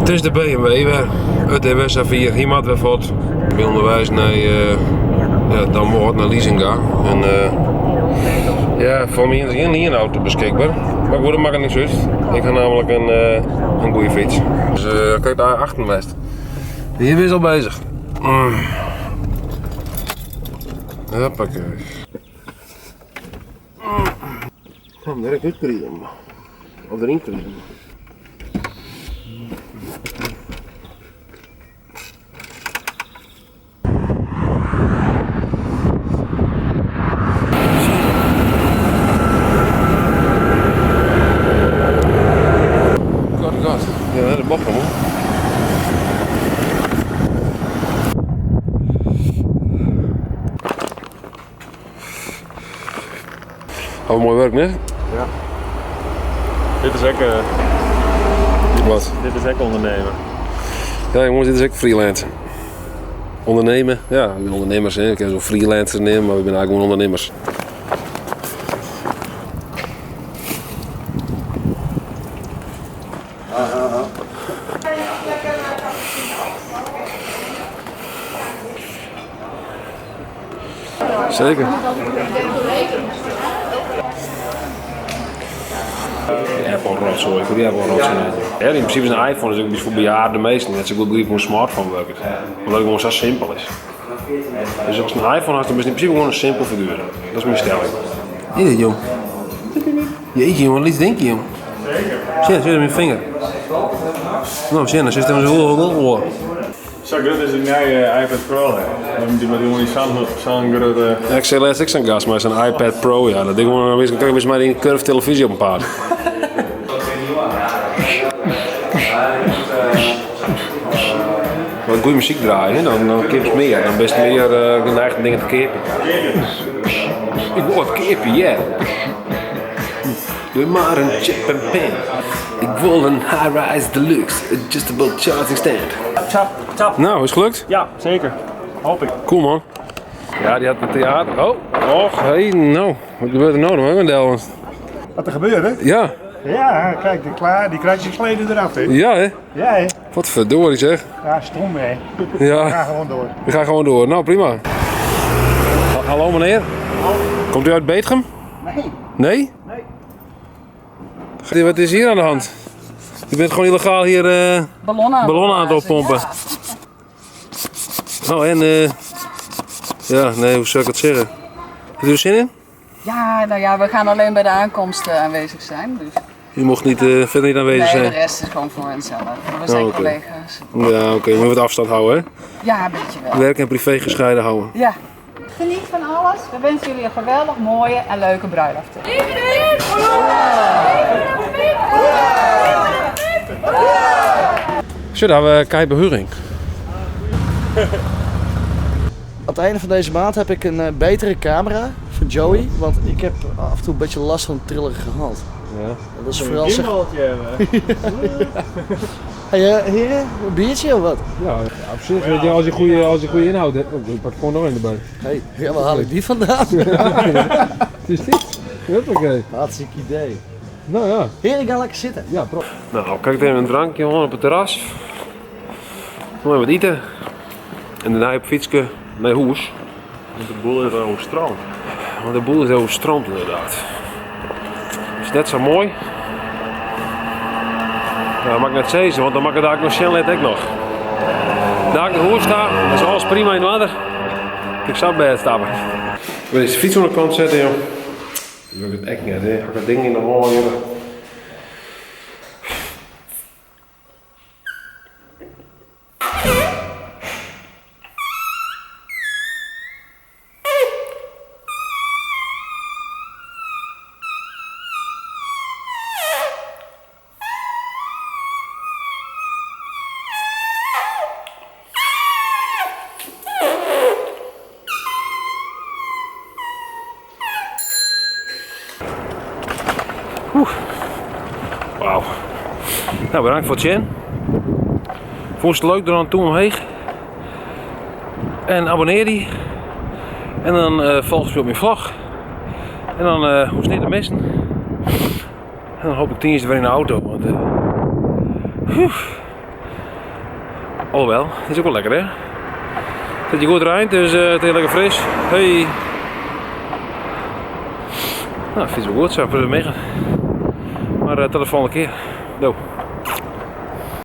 It is de BMW wer. It is wer safier. Hy moat wer fuort. Ik bin ûnderweis nei ja, Damwâld, nei Lysinga. En ja, foar my is der gjin lienauto beskikber. Mar goed, dat makket niks út. Ik ha namelijk in, in goede fyts. Dus krekt achten west. Hjir is al bezig. Hoppakee. Kom der ek útkrigen. Of deryn krigen. God, god. Ja, de bocht om. Oh, moai wurk, net? Ja. Dit is ek. Wat? Dit is ek ondernemen. Ja, jongens, dit is ek freelance. Ondernemen, ja, we binne ûndernimmers. Hè. Ik kin se freelancer neame, mar we binne eigentlik gewoan ûndernimmers. Zeker. Apple rotzooi, ik die Apple rotzooi net. Ja, yn prinsipe is in iPhone is ek foar bejaarde minsken net sa goed begripe hoe in smartphone wurket. Omdat it gewoan sa simpel is. Dus ast in iPhone hast, dan bist yn prinsipe gewoan in simpel figuer. Dat is myn stelling. Is dit jong? Jeetje jong, wat lyts dinkje jong. Sjen, sjen myn finger. No, sjen, dan sitst der wol wol oan. Sa grut is dy nije iPad Pro hè? Dy moat gewoan yn sa'n grutte. Ja, ik seach lêst ek sa'n gast mei sa'n iPad Pro, ja. Dat ding gewoan, krekt bist mei dyn curve televyzje op 'en paad. Wat goede muzyk draaie, hè? Dan keapest mear. Dan bist mear geneigd om dingen te keapjen. Ik wol wat keapje, yeah. Doe mar in chip en pin. Ik wol in high-rise deluxe adjustable charging stand. Tap, tap. Nou, is het gelukt? Ja, zeker. Hoop ik. Cool man. Ja, die had een theater. Oh, och, hey, nou. Wat gebeurt er nou nog, hè, Delwin? Wat er gebeurt, hè? Ja. Ja, kijk, de klaar, die krijg je kleden eraf, hè? Ja, hè? Ja, hè? Wat verdorie zeg. Ja, stom, hè? Ja. We gaan gewoon door. We gaan gewoon door. Nou, prima. Hallo meneer. Hallo. Komt u uit Beetgum? Nee. Nee? Nee. Wat is hier aan de hand? U bent gewoon illegaal hier Ballonnen aan het ballonnen aan het oppompen. Ja. Oh, en ja, nee, hoe zou ik het zeggen? Heeft u er zin in? Ja, nou ja, we gaan alleen bij de aankomst aanwezig zijn. Dus. U mocht niet, verder niet aanwezig Nee, zijn? de rest is gewoon voor henzelf. We zijn Oh, oké. collega's. Ja, oké, moet je wat afstand houden, hè? Ja, een beetje wel. Werk en privé gescheiden houden. Ja. Geniet van alles. We wensen jullie een geweldig mooie en leuke bruiloft toe. Zo, daar hebben we Kai Behuring. Aan het einde van deze maand heb ik een betere camera van Joey, want ik heb af en toe een beetje last van trillerige hand. Ja. En dat is Een vooral zeg gimbaltje hebben. Hey, heren, een biertje of wat? Ja, ja, op zich, weet je, als je goede inhoud hebt, oh, ik pak gewoon nog een erbij. Hey, ja, waar haal ik die vandaan? Het is dit. Huppakee. Hartstikke idee. Nou ja. Heren, ga lekker zitten. Ja, pro. Nou, kijk even een drankje gewoon op het terras. Nog even wat eten. En daarna op fietsje naar huis. Want de boel is overstroomd. Want de boel is overstroomd inderdaad. Het is net zo mooi. Nou, dat mag ik net zeggen, want dan mag ik daar nog zien let ik nog. Daar ik de hoer sta, dat is alles prima in water. Ik zou bij het stappen. Ik wil deze fiets aan de kant zetten, joh. Ik wil het echt niet, hè. Ga ik dat ding in de hal, joh. Oeh. Wauw. Nou, bedankt voor het zien. Vond je het leuk, doe dan toe omheen. En abonneer die. En dan volg je op mijn vlog. En dan hoef je niet te missen. En dan hoop ik 10 weer in de auto. Want Alhoewel, it is ek wol lekker hè. It hat hjir goed reind, dus it is lekker fris. Hey. Nou, fyts wol goed sa foar de miggen. Mar tot de folgjende kear. Do.